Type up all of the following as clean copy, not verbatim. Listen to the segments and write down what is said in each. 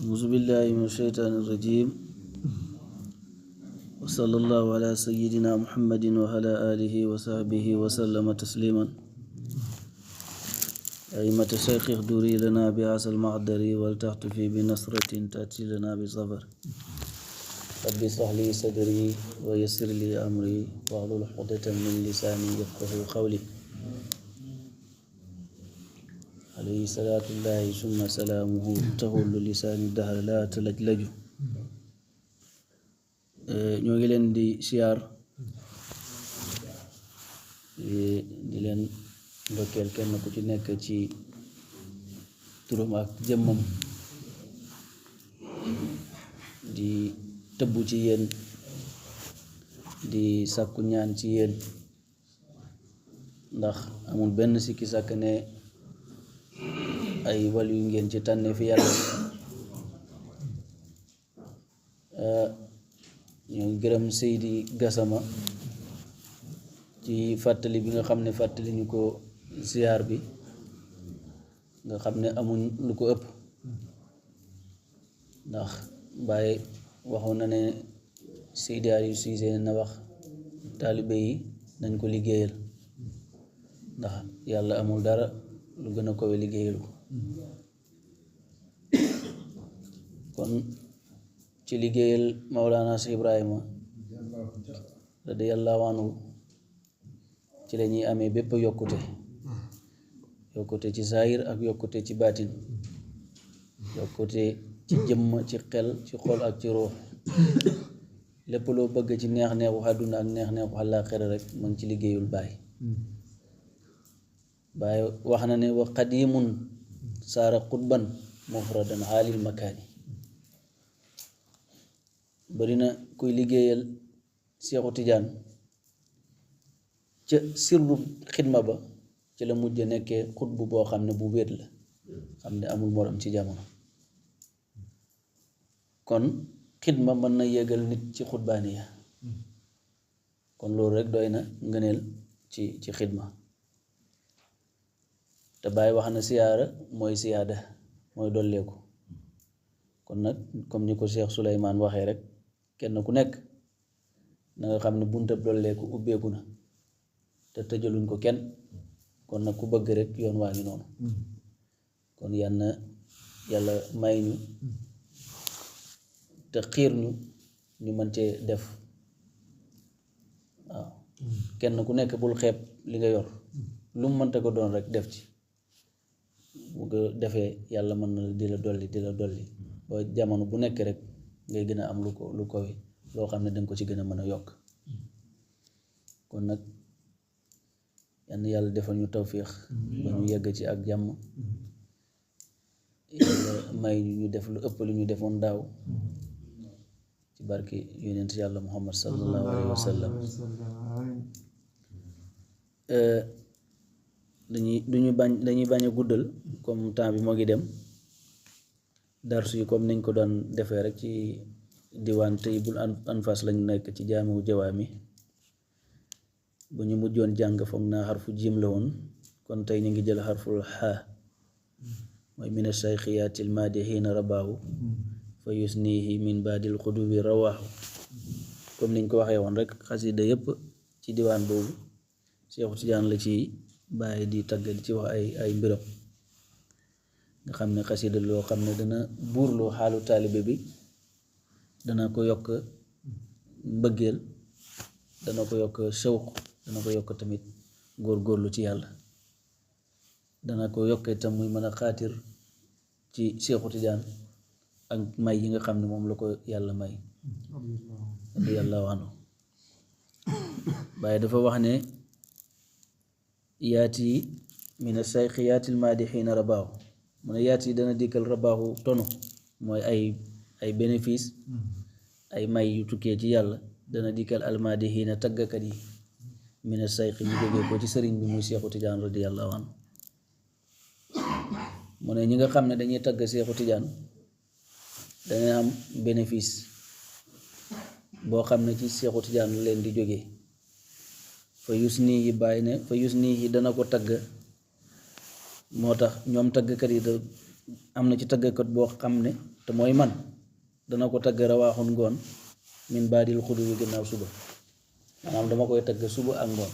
أعوذ بالله من الشيطان الرجيم وصلى الله على سيدنا محمد وعلى آله وصحبه وسلم تسليما أئمة الشيخ اغدري لنا بهذا المعذر ولتحتفي بنصرة تأتي لنا بصبر رب اشرح لي صدري ويسر لي أمري واحلل عقدة من لساني يفقهوا قولي عليه صلاة الله ثم سلامه تحول لسان الدهر لا تلجلج ñoo ngi leen di siyaar di leen ndokkeel kenn ku ci nekk ci turam ak jëmmam di tëbbu ci yéen di sàkku ñaan ci yéen ndax amul benn sikki sàkk ne ay wàll yu ngeen ci tànne fi yàlla ñoo ngi gërëm Seydi Gassama ci fàttali bi nga xam ne fàttali ñu ko ziyaar bi nga xam ne amuñ lu ko ëpp ndax Baye waxoon na ne Seydi Aliou Cissé na wax taalibe yi nañ ko liggéeyal ndax yàlla amul dara lu gën a kowe liggéeyal ko kon ci liggéeyal Mawlana Cheikh Ibrahima radiyallahu anhu ci la ñuy amee bépp yokkute ci saahir ak yokkute ci baatin yokkute ci jëmm ci xel ci xol ak ci ruux lépp loo bëgg ci neex-neexu àdduna ak neex-neexu àllaaxira rek mu ngi ci liggéeyul Baay wax na ne wa qadimun saara qutban mufradan xaalil makaani bari na kuy liggéeyal Seexu Tijaan ca sirru xidma ba ci la mujj nekkee xutbu boo xam ne bu wéet la xam ne amul morom ci jamono kon xidma mën na yéegal nit ci xutbaaniya kon loolu rek doy na ngëneel ci xidma te Baay wax na siyaara mooy siyaada mooy dolleeku kon nag comme ni ko Cheikh Souleymane waxee rek kenn ku nekk na nga xam ne buntab dolleeku ubbeeku na te tëjaluñ ko kenn kon nag ku bëgg rek yoon waa ngi noonu kon yàlla may ñu te xiir ñu mën cee def waaw kenn ku nekk bul xeeb li nga yor lu mu mënta ko doon rek def ci bu ko defee yàlla mën na di la dolli ba jamono bu nekk rek ngay gën a am lu ko loo xam ne danga ko ci gën a mën a yokk kon nag yàlla defal ñu tawfiix ba ñu yegg ci ak jàmm yàlla may ñu def lu ëpp lu ñu defoon daaw ci barki yonent yàlla Muhammad sallallahu alayhi wa sallam dañuy bañ a guddal comme temps bi moo ngi dem darsu yi comme niñ ko doon defee rek ci diwaan Tayyibul Anfas lañ nekk ci jaamiwu jawaami bu ñu mujjoon jàng foog naa xarfu jiim la woon kon tey ñu ngi jël xarful xaa mooy mina sayxiyaatil maadixiina rabaahu fa yusnihi min baadil xudubi rawaahu comme niñ ko waxee woon rek xasida yépp ci diwaan boobu Seexu Tijaan la ci bàyyi di tagg di ci wax ay mbiram nga xam ne xasida loo xam ne dana buurloo xaalu taalibe bi dana ko yokk mbëggeel dana ko yokk shawq dana ko yokk tamit góorgóorlu ci yàlla dana ko yokk itam muy mën a xaatir ci Seexu Tijaan ak may yi nga xam ne moom la ko yàlla may radiyallahu anhu waaye dafa wax ne yaati mina sayxiyaatil maadixiina rabaahu mu ne yaat yi dana dikkal rabaaxu tonu mooy ay bénéfice ay may yu tukkee ci yàlla dana dikkal almaadihiina taggakat yi mina sayxi ñu jógee ko ci sëriñ bi muy Seexu Tijaan radiyallahu anhu mu ne ñi nga xam ne dañuy tagg Seexu Tijaan dana am bénéfice boo xam ne ci Seexu Tijaan la leen di jógee fa yus nii yi bàyyi ne fa yus nii yi dana ko tagg moo tax ñoom taggkat yi am na ci taggkat boo xam ne te mooy man dana ko tagg rawaaxun ngoon min baadil xudu wi gannaaw suba maanaam dama koy tagg suba ak ngoon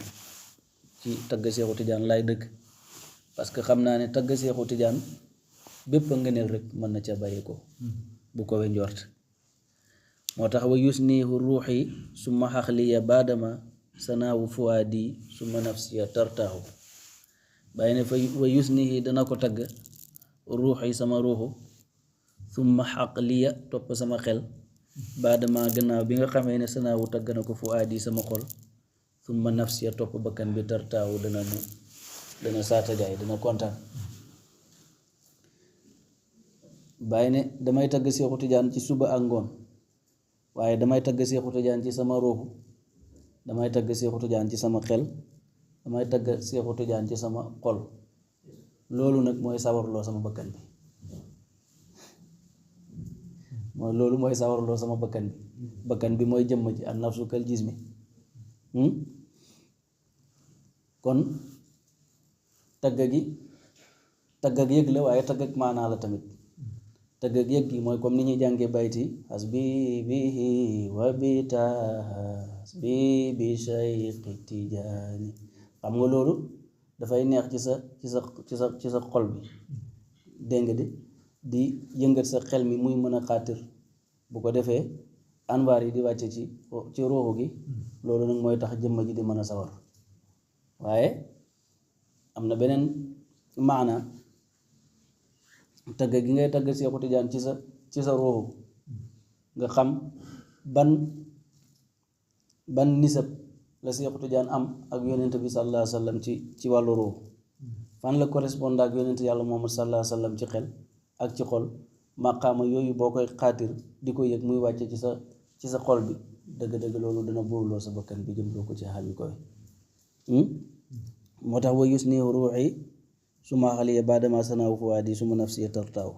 ci tagg Seexu Tijaan laay dëkk parce que xam naa ne tagg Seexu Tijaan bépp a ngëneel rek mën na ca bàyyi ko bu ko we njort moo tax wa yusnihu ruuxi summa xaxliya baadama sanaawu fuwaadi summa nafsiya tartaaxu bàyyi ne fa wa yusnihi dana ko tagg ruuxi sama ruuxu summa xaqliya topp sama xel baadama gannaaw bi nga xamee ne sanaawu tagg na ko fuwaadi sama xol summa nafsiya topp bakkan bi tartaaxu dana saatagaay dana kontaan bàyyi ne damay tagg Seexu Tijaan ci suba ak ngoon waaye damay tagg Seexu Tijaan ci sama ruuxu damay tagg Seexu Tijaan ci sama xel damay tagg Seexu Tijaan ci sama xol loolu nag mooy sawarloo sama bakkan bi loolu mooy sawarloo sama bakkan bi mooy jëmm ji an nafsu kal jismi kon tagg ak yëg la waaye tagg ak maanaa la tamit tagg ak yëg gi mooy comme ni ñuy jàngee bayti hasbi bihi wa bita hasbi bi Shaykhi Tijaani xam nga loolu dafay neex ci sa xol bi dégg nga di yëngat sa xel mi muy mën a xaatir bu ko defee anwaar yi di wàcce ci ruuxu gi loolu nag mooy tax jëmm ji di mën a sawar waaye am na beneen maana tagg gi ngay tagg Seexu Tijaan ci sa ruuxu nga xam ban nisab la Seexu Tijaan am ak yonent bi sallallahu alayhi wa sallam ci wàllu ruuxu fan la correspond ak yonent yàlla Muhammad sallallahu alayhi wa sallam ci xel ak ci xol maqaama yooyu boo koy xaatir di ko yëg muy wàcce ci sa xol bi dëgg-dëgg loolu dana buurloo sa bakkan bi jëm loo ko ci xaal yu koy moo tax wa yusnihu ruuxi suma xaliya baadama sanaawu fuwaadi suma nafsiya tartaaw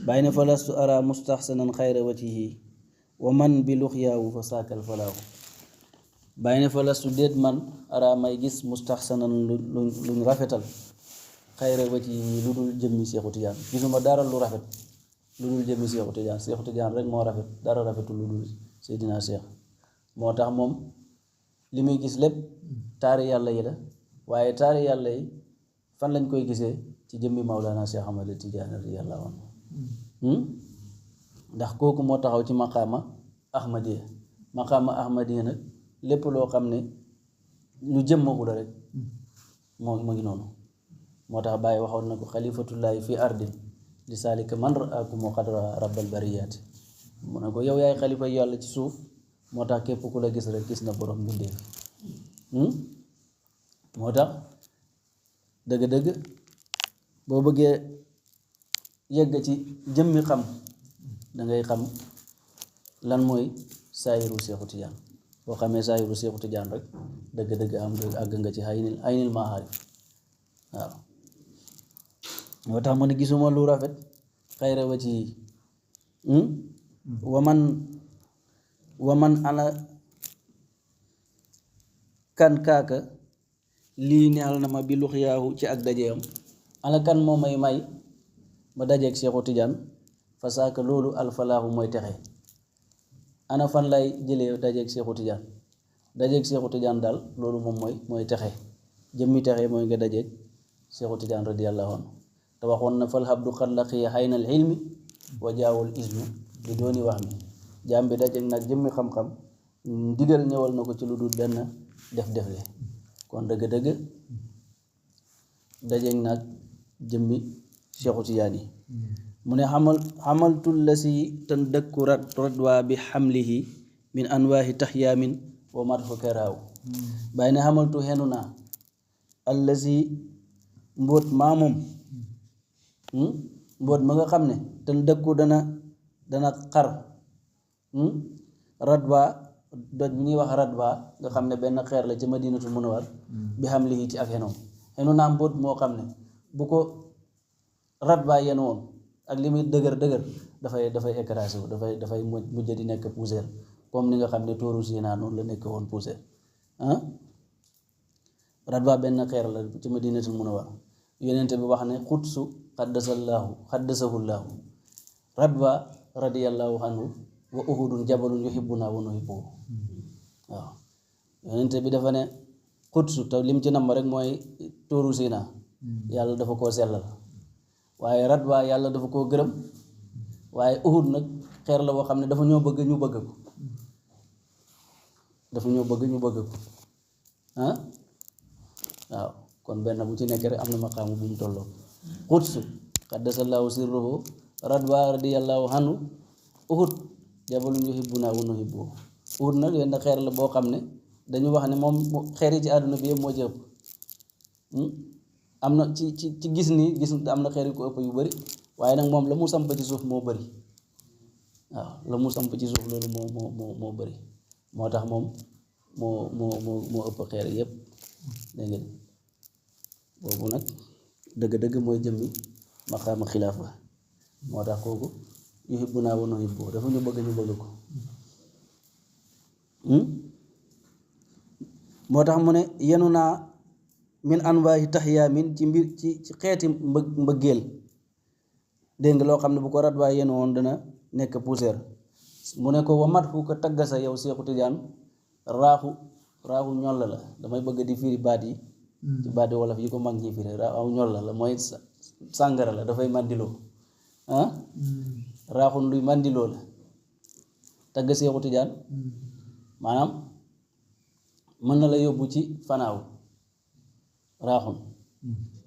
bàyyi ne fa lastu ara mustaxsanan xayra wajhihi wa man bi luxyaawu fa saakal falaawu bàyyi ne fa lastu déet man ara may gis mustaxsanan luñ rafetal xayra wajhihi lu dul jëmmi Seexu Tijaan gisuma dara lu rafet lu dul jëmmi Seexu Tijaan Seexu Tijaan rek moo rafet dara rafetul lu dul Seydina Seex moo tax moom li muy gis lépp taari yàlla yi la waaye taari yàlla yi fan lañ koy gisee ci jëmmi Mawlana Cheikh Ahmad Tidiane radiyallahu anhu ndax kooku moo taxaw ci maqaama ahmadiya nag lépp loo xam ne lu jëmmaku la rek moo ngi noonu moo tax Baye waxoon na ko xalifatullaahi fi ardin li saalika man raakum qad raa rabbal bariyaati mu ne ko yow yaay xalifa yàlla ci suuf moo tax képp ku la gis rek gis na borom mbindeef moo tax dëgg-dëgg boo bëggee yegg ci jëmmi xam dangay xam lan mooy saayiru Seexu Tijaan boo xamee saayiru Seexu Tijaan rek dëgg-dëgg àgg nga ci aynil maarif waaw moo tax mu ne gisuma lu rafet xayra wa ci waman ana kan kaaka lii neexal na ma bi luxyaahu ci ak dajeem ana kan moo may ma dajeeg Seexu Tijaan fa saaka loolu alfalaahu mooy texe ana fan lay jëlee dajeeg Seexu Tijaan daal loolu moom mooy texe jëmmi texe mooy nga dajeeg Seexu Tijaan radiyallahu anhu te waxoon na fal habdu xat laqiya xaynal ilmi wa jaawul ismu bi dooni wax mi jaam bi dajeeg nag jëmmi xam-xam ndigal ñëwal na ko ci lu dul benn defle kon dëgg-dëgg dajeeg nag jëmmi Seexu Tijaan yi mu ne xamaltul la si tan dëkku radwa bi xamlihi min anwaahi taxyaamin wa matfu keraaw bàyyi ne xamaltu xenu naa allasi mbóot maa moom mbóot ma nga xam ne tan dëkku dana xar radwa doj bi ñuy wax radwa nga xam ne benn xeer la ci Madinatul Munawwar bi xamlihi ci ak xenoom xenu naa mbóot moo xam ne bu ko radwa yen woon ak li muy dëgër dafay écrasé wu dafay mujj di nekk poussière comme ni nga xam ne tóoru Sinaa noonu la nekk woon poussière radwa benn xeer la ci Madinatul Munawwar yonent bi wax ne xudsu xaddasahullaahu radwa radiyallahu anhu wa uhudun jabalun yuhibbuna wa nuhibbuhu waaw yonente bi dafa ne xudsu te lim ci namm rek mooy tuuru Sina yàlla dafa koo sellal waaye radwa yàlla dafa koo gërëm waaye uhud nag xeer la boo xam ne dafa ñoo bëgg ñu bëgg ko dafa ñoo bëgg ñu bëgg ko ah waaw kon benn bu ci nekk rek am na maqaamu bu mu tolloo xudsu qaddasallahu sirruhu radwa radiyallahu anhu uhud jabalun yuhibbuna wa nuhibbuhu uhud nag wenn xeer la boo xam ne dañu wax ne moom xeer yi ci àdduna bi yëpp moo ci ëpp am na ci gis nii gis am na xeer yu ko ëpp yu bari waaye nag moom la mu samp ci suuf moo bari waaw la mu samp ci suuf loolu moo bari moo tax moom moo ëpp xeer yëpp dégg ngeen boobu nag dëgg-dëgg mooy jëmmi maqaama xilaafa moo tax kooku yuhibbuna wa nuhibbuhu dafa ñu bëgg ñu bëgg ko moo tax mu ne yenu naa min anwaahi taxyaamin ci mbir ci xeeti mbëggeel dégg nga loo xam ne bu ko radwaay yenu woon dana nekk poussière mu ne ko wa mat fu ko tagga sa yow Seexu Tijaan raaxu ñoll la damay bëgg di firi baat yi ci baati wolof yi ko mag ñi firi raaxu ñoll la mooy sàngara la dafay màndiloo raaxun luy màndiloo la tagg Seexu Tijaan maanaam mën na la yóbbu ci fanaaw raaxun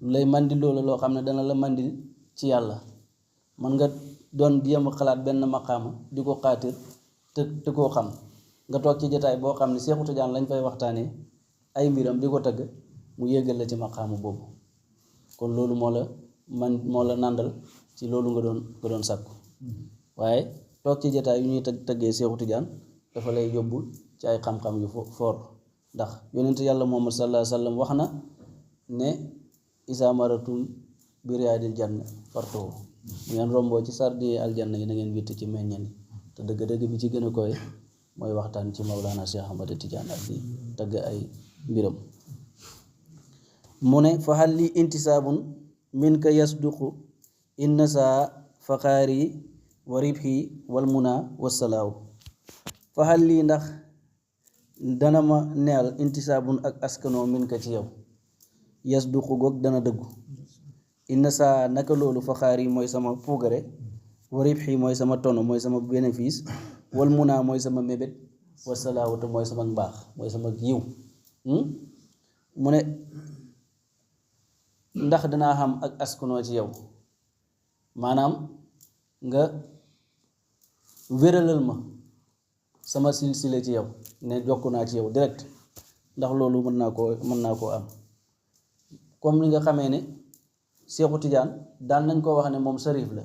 lu lay màndiloo la loo xam ne dana la màndil ci yàlla mën nga doon jéem a xalaat benn maqaama di ko xaatir te koo xam nga toog ci jotaay boo xam ne Seexu Tijaan lañ fay waxtaanee ay mbiram di ko tëgg mu yéegal la ci maqaamu boobu kon loolu moo la nàndal ci loolu nga doon sàkku waaye toog ci jotaay yu ñuy tëggee Seexu Tijaan dafa lay yóbbul ci ay xam-xam yu foor ndax yonent yàlla Muhammad sallallahu alayhi wa sallam wax na ne isa maratum bi riyaadil janna fartoo ngeen romboo ci sardi aljanna yi na ngeen witt ci meññeen yi te dëgg-dëgg bi ci gën a koy mooy waxtaan ci Mawlana Cheikh Ahmad Tidiane ak di tagg ay mbiram mu ne fa hal li intisaabun min ka yasduqu inna saa faqaari wa ribhi wal muna wassalaaw fa hal lii ndax dana ma neel intisaabun ak askanoo min ka ci yow yasduqu goog dana dëggu inna saa naka loolu faqaari mooy sama puugare wa ribhi mooy sama tono mooy sama bénéfice wal munaa mooy sama mébét wasalaawatu mooy sama mbaax mooy sama yiw mu ne ndax danaa xam ak askanoo ci yow maanaam nga wéralal ma sama silsile ci yow ne jokk naa ci yow direct ndax loolu mën naa koo am comme ni nga xamee ne Seexu Tijaan daan nañ koo wax ne moom sarif la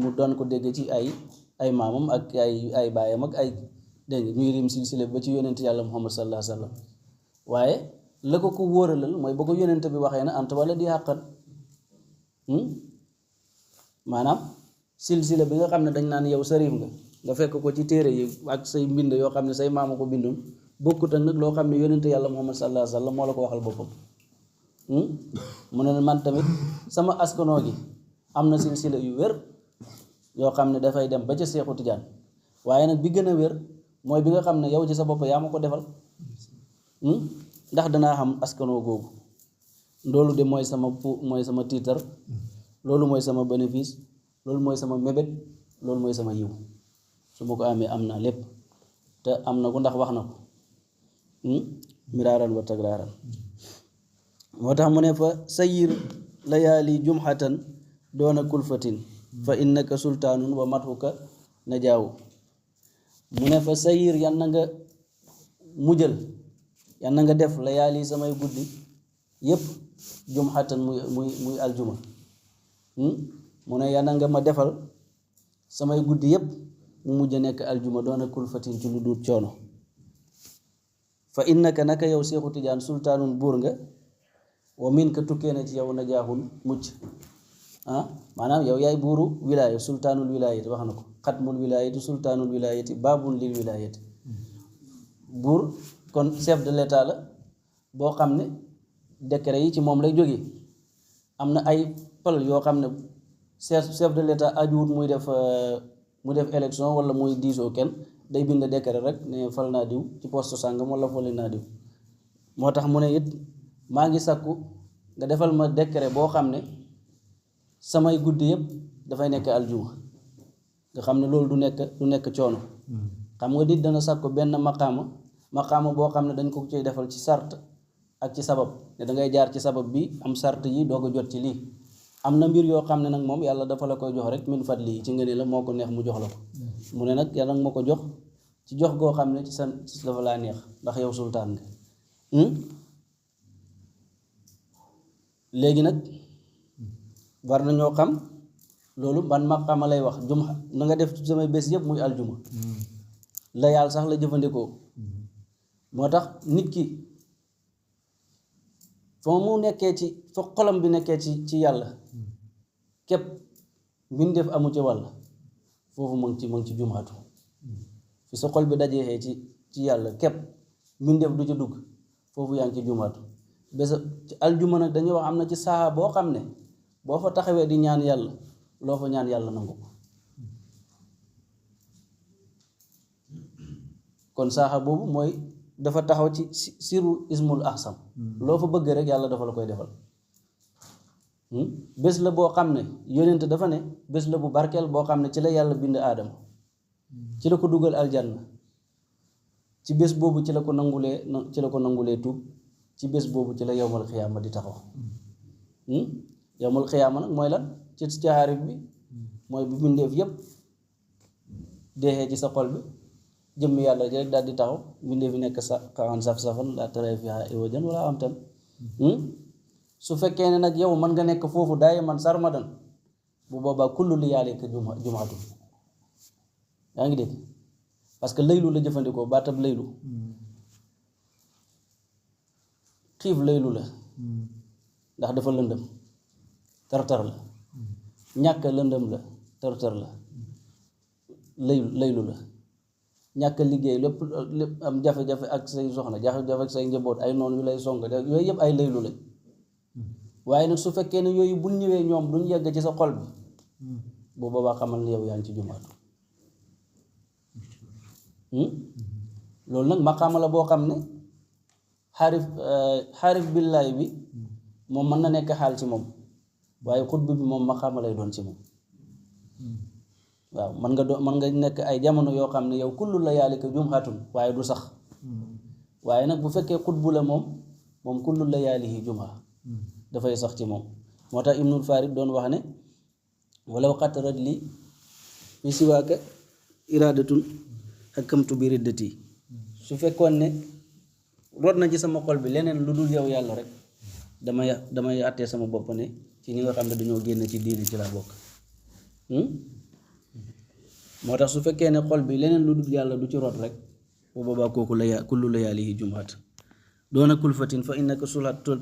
mu doon ko dégg ci ay maamam ak ay baayam ak ay dégg nga ñuy rim silsile ba ci yonent yàlla Muhammad sallallahu alayhi wa sallam waaye la ko wóoralal mooy ba ko yonent bi waxee na anta wala di xàqat maanaam silsile bi nga xam ne dañ naan yow sarif nga fekk ko ci téere yi ak say mbind yoo xam ne say maama ko bindoon bokkut ak nag loo xam ne yonent yàlla Muhammad sallallahu alayhi wa sallam moo la ko waxal boppam mu ne man tamit sama askanoo gi am na silsile yu wér yoo xam ne dafay dem ba ca Seexu Tijaan waaye nag bi gën a wér mooy bi nga xam ne yow ci sa bopp yaa ma ko defal ndax danaa xam askanoo googu loolu de mooy sama tiitar loolu mooy sama bénéfice loolu mooy sama mébét loolu mooy sama yiw su ma ko amee am naa lépp te am na ko ndax wax na ko miraaran wa takraaran moo tax mu ne fa sayir layaali jumxatan doona kulfatin fa innaka sultaanun wa mathuka najaawu mu ne fa sayir yan na nga mujjal yan na nga def layaali samay guddi yépp jumxatan muy aljuma mu ne yan na nga ma defal samay guddi yépp mu mujj nekk aljuma doona kulfatin ci lu duut coono fa innaka naka yow Seexu Tijaan sultaanun buur nga wa min ka tukkee na ci yow najaaxul mucc maanaam yow yaay buuru wilaaya sultaanul wilaayati wax na ko xatmul wilaayati sultaanul wilaayati baabun lil wilaayati buur kon chef de l'état la boo xam ne décret yi ci moom lay jógee am na ay pal yoo xam ne chef de l'état ajuwut muy def élection wala muy diisoo kenn day bind décret rek ne fal naa diw ci poste sàngam wala fali naa diw. moo tax mu ne it maa ngi sakku nga defal ma décret boo xam ne samay guddi yëpp dafay nekk aljuma nga xam ne loolu du nekk coono. xam nga nit dana sakku benn maqaama boo xam ne dañ ko ciy defal ci sart ak ci sabab ne dangay jaar ci sabab bi am sart yi doog a jot ci lii. am na mbir yoo xam ne nag moom yàlla dafa la koy jox rek min fadli ci ngëneel la moo ko neex mu jox la ko. mu ne nag yàlla nga ma ko jox ci jox goo xam ne ci dafa laa neex ndax yow sultaan nga. léegi nag war nañoo xam loolu ban maqaama lay wax juma na nga def samay bés yëpp muy aljuma la yàlla sax la jëfandikoo. moo tax nit ki fa mu nekkee fa xolam bi nekkee ci yàlla képp mbindeef amu ci wàll foofu mu ngi ci jumaatu. fi sa xol bi dajee ci yàlla képp mbindeef du ci dugg foofu yaa ngi ci jumaatu. bés ci aljuma nag dañuy wax am na ci saa boo xam ne boo fa taxawee di ñaan yàlla loo fa ñaan yàlla nangu ko. kon saaxa boobu mooy dafa taxaw ci siru ismul ahsam loo fa bëgg rek yàlla dafa la koy defal. bés la boo xam ne yónent dafa ne bés la bu barkeel boo xam ne ci la yàlla bind aadama ci la ko dugal aljanna ci bés boobu ci la ko nangulee tuub ci bés boobu ci la yowmal xiyaama di taxaw. yowmal xiyaama nag mooy lan ci caarif bi mooy bu bindeef yépp deexee ci sa xol bi jëmm yàlla ji rek daal di taxaw bindeef yi nekk sa xawan saf-safan laa taraa fiihaa iwajan wala amtan. su fekkee ne nag yow mën nga nekk foofu daaye man sarmadan bu boobaa kullu li yaalika jumaatu. yaa ngi dégg parce que laylu la jëfandikoo baatab laylu xiif laylu la ndax dafa lëndëm tartar la. ñàkk lëndëm la tartar la. laylu la ñàkk liggéey lépp am jafe-jafe ak say soxna jafe-jafe ak say njaboot ay noonu yu lay song yooyu yëpp ay laylu lañ. waaye nag su fekkee ne yooyu buñ ñëwee ñoom duñ yegg ci sa xol bi bu boobaa xamal ne yow yaa ngi ci jumaatu. loolu nag maqaama la boo xam ne xaarif billaay bi moom mën na nekk xaal ci moom waaye xutb bi moom maqaama lay doon ci moom. waaw mën nga nekk ay jamono yoo xam ne yow kullu la yaalika jumhatun waaye du sax. waaye nag bu fekkee xutbu la moom kullu la yaalihi jumha dafay sax ci moom. moo tax Ibnul Farid doon wax ne walaw xatarat li fi siwaaka iradatun xakamtu bi riddati. su fekkoon ne rot na ci sama xol bi leneen lu dul yow yàlla rek damay àttee sama bopp ne ci ñi nga xam ne dañoo génn ci diini ci laa bokk. moo tax su fekkee ne xol bi leneen lu dul yàlla du ci rot rek bu boobaa kooku kullu layaalihi jumhat doona kulfatin fa innaka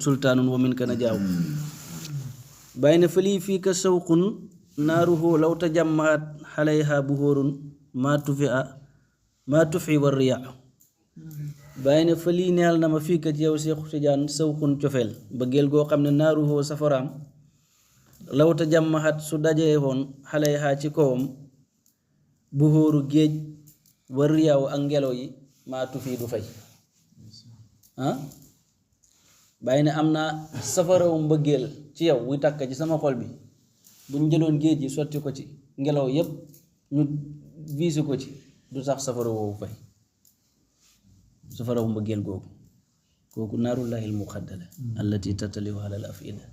sultaanun wa minka najaaw. bàyyi ne fa lii fii ka sawqun naaruhu law tajammaat xalayha buhóorun maa tufi wa riyaa. bàyyi ne fa lii neel na ma fii ka ci yow Seexu Tijaan sawqun cofeel bëggeel goo xam ne naaruhu safaraam law tajammaat su dajee woon xalayha ci kawam buhóoru géej wa riyaaw ak ngelaw yi maa tufi du fay. bàyyi ne am naa safarawu mbëggeel ci yow wuy tàkk ci sama xol bi buñ jëloon géej gi sotti ko ci ngelaw yépp ñu viisi ko ci du sax safara woowu fay. safarawu mbëggeel googu kooku naarullahil muqaddala allati tataliu ala al afida.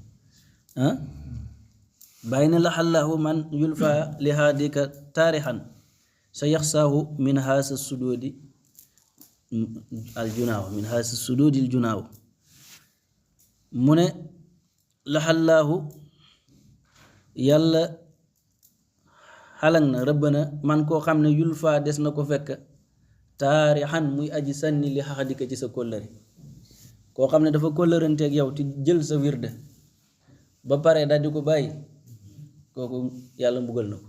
bàyyi ne laxallahu man yulfa li haadika taarixan sa yaxsaahu min haasa sudoodi aljunaaw min haasa sudoodi aljunaaw. mu ne laxallaahu yàlla xalang na rëbb na man koo xam ne yulfa des na ko fekk taarixan muy aji sànni li xaxadika ci sa kóllëre. koo xam ne dafa kóllëranteeg yow te jël sa wirde ba pare daal di ko bàyyi kooku yàlla mbugal na ko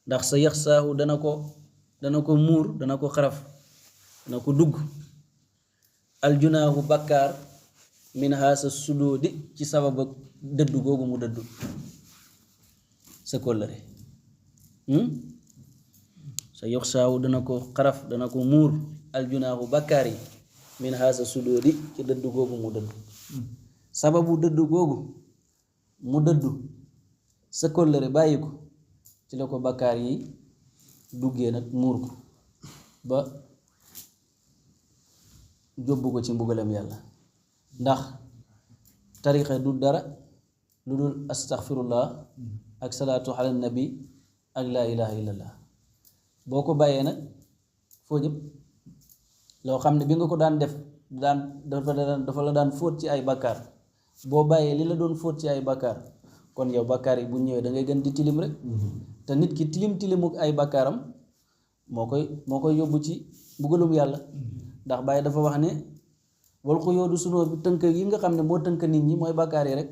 ndax sa yax saahu dana ko muur dana ko xaraf dana ko dugg aljunaahu bakkaar min haasa sudóodi ci sababa dëddu googu mu dëddu. sa kóllëre sa yox saawu dana ko xaraf dana ko muur aljunaahu bàkkaar yi min haasa sudóodi ci dëdd googu mu dëdd sababu dëdd googu mu dëddu sa kóllëre bàyyi ko ci la ko bàkkaar yi duggee nag muur ko ba jóbbu ko ci mbugalam yàlla ndax tarixa du dara lu dul astaghfirullah ak salaatu ala nabi ak laa ilaha illallah boo ko bàyyee nag foo jëm loo xam ne bi nga ko daan def dafa la daan fóot ci ay bàkkaar boo bàyyee li la doon fóot ci ay bàkkaar kon yow bàkkaar yi bu ñëwee da ngay gën di tilim rek te nit ki tilimuk ay bàkkaaram moo koy yóbbu ci mbugalum yàlla ndax Baay dafa wax ne wal xuyóodu sunoo bi tënk yi nga xam ne moo tënk nit ñi mooy bàkkaar yi rek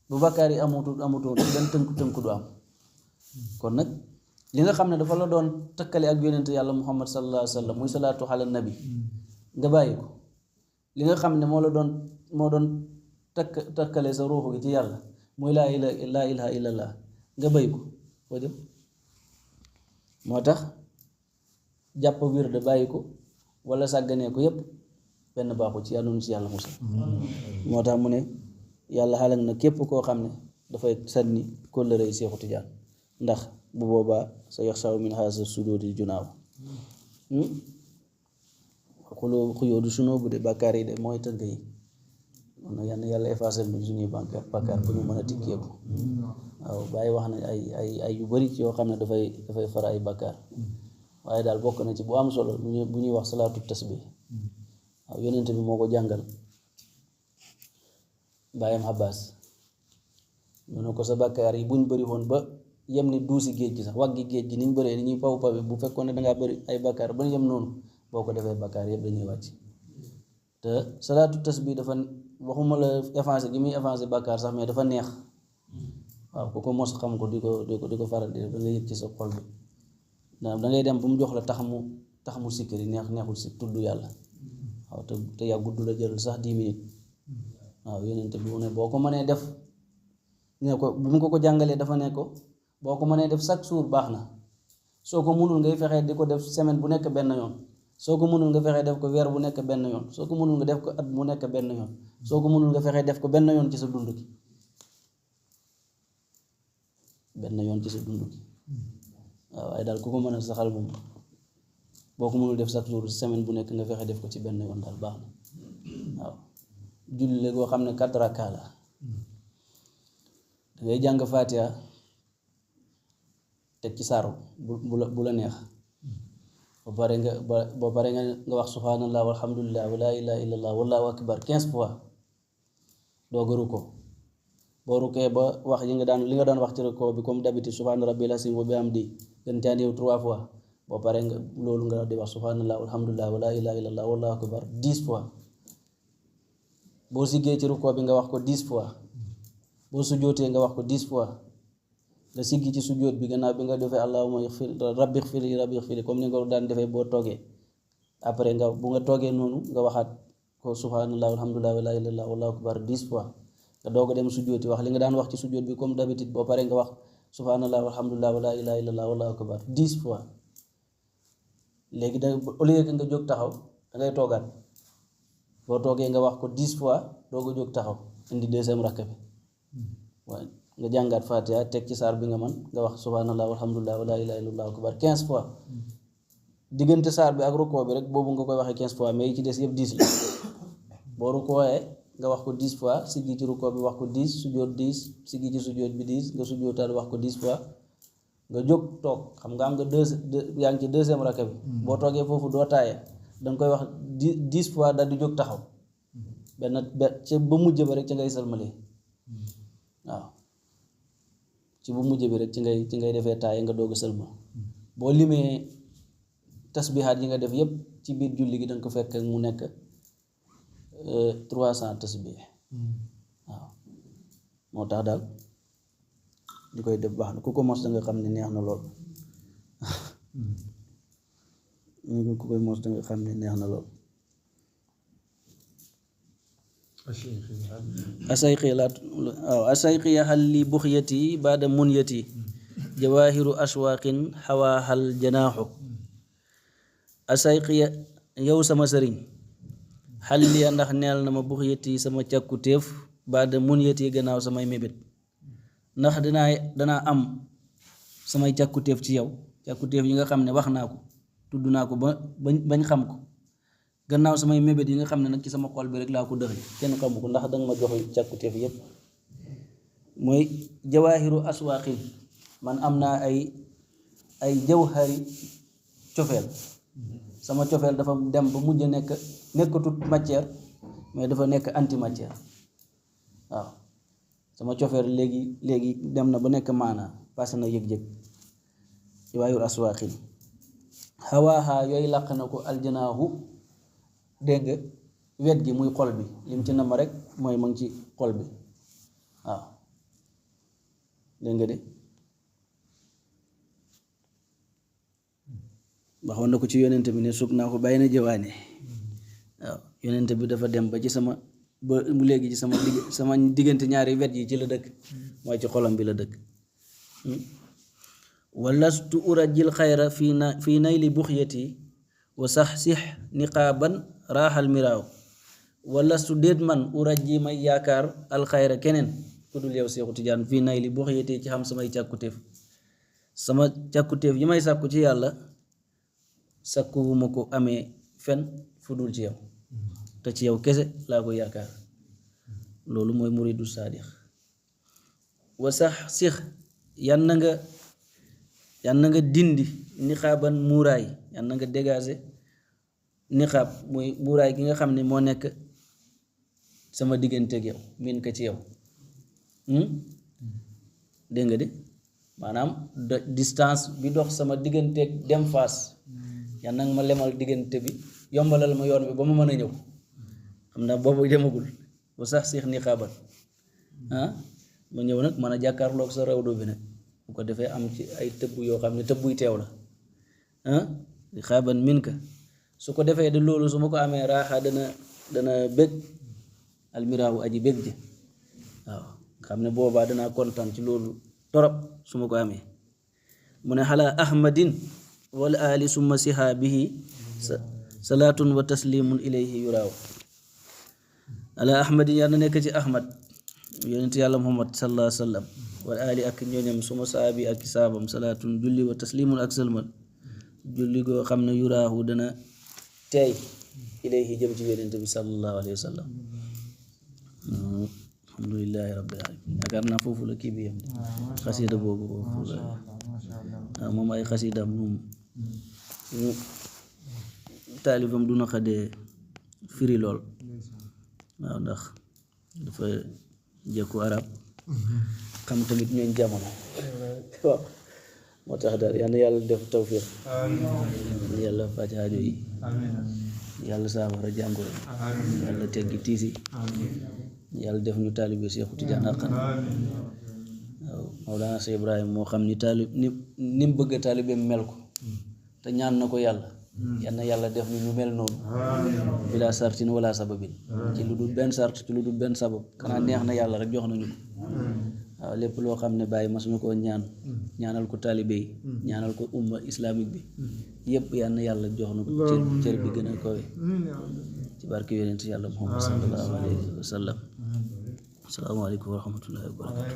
bu bàkkaar yi amutoon benn tënk du am kon nag li nga xam ne dafa la doon tëkkale ak yonent yàlla muhammad sallallahu alayhi wa sallam muy salaatu ala nabi nga bàyyi ko li nga xam ne moo doon tëkkale sa ruuxu gi ci yàlla muy laa ilaha illallah nga bàyyi ko foo jëm moo tax jàpp wir de bàyyi ko wala sàgganee ko yépp benn baaxu ci yàlla noonu ci yàlla musal moo tax mu ne yàlla xalak na képp koo xam ne dafay sànni kóllëre yi Seexu Tijaan ndax bu boobaa sa yox saw min haasa sudóodi junaaw xuyóodu sunoo bu de bàkkaar yi de mooy tënk yi kon nag yàlla effacé lu suñuy bàkkaar bu ñu mën a tikkeeku waaw Baay wax na ay yu bari yoo xam ne dafay fara ay bàkkaar waaye daal bokk na ci bu am solo bu ñuy wax salaatu tasbih waaw yonent bi moo ko jàngal baayam Abbas mu ne ko sa bàkkaar yi buñ bëri woon ba yem ni duusi géej gi sax waggi géej gi niñ bëree ni ñuy paw pawe bu fekkoon ne dangaa bëri ay bàkkaar ba yem noonu boo ko defee bàkkaar yëpp dañuy wàcc te salaatu tasbih dafa waxuma la effacé gi muy effacé bàkkaar sax mais dafa neex waaw ku ko mos xam ko di ko faral di def da ngay yëg ci sa xol bi da ngay dem bu mu jox la tax mu sikkari neexul si tudd yàlla waaw te yàggut du la jël sax 10 minutes waaw yonent bi mu ne boo ko mënee def ne ko bu mu ko jàngalee dafa ne ko boo ko mënee def chaque jour baax na soo ko mënul ngay fexee di ko def semaine bu nekk benn yoon soo ko mënul nga fexee def ko weer bu nekk benn yoon soo ko mënul nga def ko at bu nekk benn yoon soo ko mënul nga fexee def ko benn yoon ci sa dund gi benn yoon ci sa dund gi waaw waaye daal ku ko mën a saxal moom boo ko mënul def chaque jour semaine bu nekk nga fexe def ko ci benn yoon daal baax na waaw julli la goo xam ne 4 rakka la dangay jàng Faatiha teg ci saaru bu la neex ba pare nga wax subhanallah walhamdulillah wa laa ilaaha illallah wallahu akbar 15 fois doo gëru ko boo rukkee ba wax li nga daan wax ci rukkoo bi comme d'habitude subhaana rabbil asiim wa bihamdi gën caa néew 3 fois boo pare nga loolu nga di wax subhanallah walhamdulillah wa laa ilaaha illallah wallahu akbar 10 fois boo siggee ci rukkoo bi nga wax ko 10 fois boo sujjootee nga wax ko 10 fois nga siggi ci sujjoot bi gannaaw bi nga defee allahumma rabbi xfiri comme ni nga daan defee boo toogee après bu nga toogee noonu nga waxaat ko subhanallah walhamdulillah wa laa ilaaha illallah wallahu akbar 10 fois nga doog a dem sujjooti wax li nga daan wax ci sujjoot bi comme d'habitude boo paree nga wax subhanallah walhamdulillah wa laa ilaaha illallah wallahu akbar 10 fois léegi da au lieu que nga jóg taxaw da ngay toogaat boo toogee nga wax ko 10 fois doog a jóg taxaw indi deuxième rakk bi waaye nga jàngaat Fatiha teg ci saar bi nga man nga wax subhanallah walhamdulillah wa laa ilaaha illallah akbar 15 fois diggante saar bi ak rukkoo bi rek boobu nga koy waxee 15 fois mais yi ci des yëpp 10 la boo rukkooyee nga wax ko 10 fois siggi ci rukkoo bi wax ko 10 sujjoot 10 siggi ci sujjoot bi 10 nga sujjootaat wax ko 10 fois nga jóg toog xam nga am nga yaa ngi ci deuxième rakk bi boo toogee foofu doo taaye danga koy wax 10 fois daal di jóg taxaw benn ca ba mujj ba rek ci ngay sëlmalee waaw ci bu mujj bi rek ci ngay defee taaye nga doog a sëlmal boo limee tasbihaat yi nga def yépp ci biir julli gi danga ko fekk mu nekk 300 tasbih waaw moo tax daal di koy def baax na ku ko mos da nga xam ne neex na lool ku koy mos da nga xam ne neex na lool asayqi hal li buxyati baada munyati jawaahiru aswaaqin xawaahal janaaxu asayqi yow sama sëriñ xal li ndax neel na ma buxyati sama càkkutéef baada munyati gannaaw samay mébét ndax danaa am samay càkkutéef ci yow càkkutéef yi nga xam ne wax naa ko tudd naa ko bañ xam ko gannaaw samay mébét yi nga xam ne nag ci sama xol bi rek laa ko dëxëñ kenn xamu ko ndax danga ma jox càkkutéef yépp mooy jawaahiru aswaaqin man am naa ay jawhari cofeel sama cofeel dafa dem ba mujj nekkatut matière mais dafa nekk antimatière waaw sama cofeel léegi dem na ba nekk maanaa passé na yëg-yëg jawaahiru aswaaqin xawaaxaa yooyu làq na ko aljanaahu dégg nga wet gi muy xol bi lim ci nama rek mooy ma ngi ci xol bi waaw dégg nga de waxoon na ko ci yonent bi ne sug naa ko bàyyi na jëwaane waaw yonent bi dafa dem ba ci sama ba mu léegi ci sama diggante ñaari wet yi ci la dëkk mooy ci xolam bi la dëkk walastu urajil xayra fii nayli buxyati wa sax six niqaaban raaxal miraaw walastu déet man uraji may yaakaar alxayra keneen ku dul yow Seexu Tijaan fii nayli buxyati ci xam samay càkkutéef sama càkkutéef yi may sàkku ci yàlla sàkkuwuma ko amee fen fu dul ci yow te ci yow kese laa ko yaakaar loolu mooy muridu saadix wa sax six yan na nga dindi niqaaban muuraay yan na nga dégager niqaab mooy muuraay gi nga xam ne moo nekk sama digganteeg yow miin ko ci yow dégg nga de maanaam distance bi dox sama digganteeg dem faas yan nag ma lemal diggante bi yombalal ma yoon bi ba ma mën a ñëw xam naa boobu demagul bu sax siix niqaaban ma ñëw nag mën a jàkkaarloog sa rawdo bi nag bu ko defee am ci ay tëbb yoo xam ne tëbbuy teew la niqaaban min ka su ko defee de loolu su ma ko amee raaxa dana bég almiraawu aji bég ji waaw xam ne boobaa danaa kontaan ci loolu torop su ma ko amee mu ne xalaa ahmadin wal ali summa sihaabihi salaatun wa taslimun ilayhi yuraaw ala ahmadin yàlla nekk ci ahmad yonent yàlla muhammad sallallahu alayhi wa sallam wal ali ak ñooñam suma saabi ak saabam salaatun julli wa taslimun ak sëlmal julli goo xam ne yuraahu dana teey ilayhi jëm ci yonent bi sallallahu alayhi wa sallam alhamdulillahi rabbil alamin yaakaar naa foofu la kii bi yam xasida boobu foofu la waaw moom ay xasidaam moom taalifam du na xadee firi lool waaw ndax dafa jëkku arab xam tamit ñooñ jamono waaw moo tax daal yal na yàlla def tawfiq yàlla faj aajo yi yàlla saafara jàngoro yàlla teggi tiisi yàlla def ñu taalibe Seexu Tijaan xaqan waaw Mawlana Seex Ibrahima moo xam ni ni mu bëgg taalibeem mel ko te ñaan na ko yàlla yal na yàlla def ñu mel noonu bila sartin wala sababin ci lu dul benn sart ci lu dul benn sabab xanaa neex na yàlla rek jox nañu ko waaw lépp loo xam ne bàyyi mas ñu koo ñaanal ko taalibe yi ñaanal ko umma islamique bi yépp yal na yàlla jox na ko cër bi gën a kowe ci barke yonent yàlla Muhammad sallallahu alayhi wa sallam asalaamaaleykum wa rahmatullahi wa barakatuh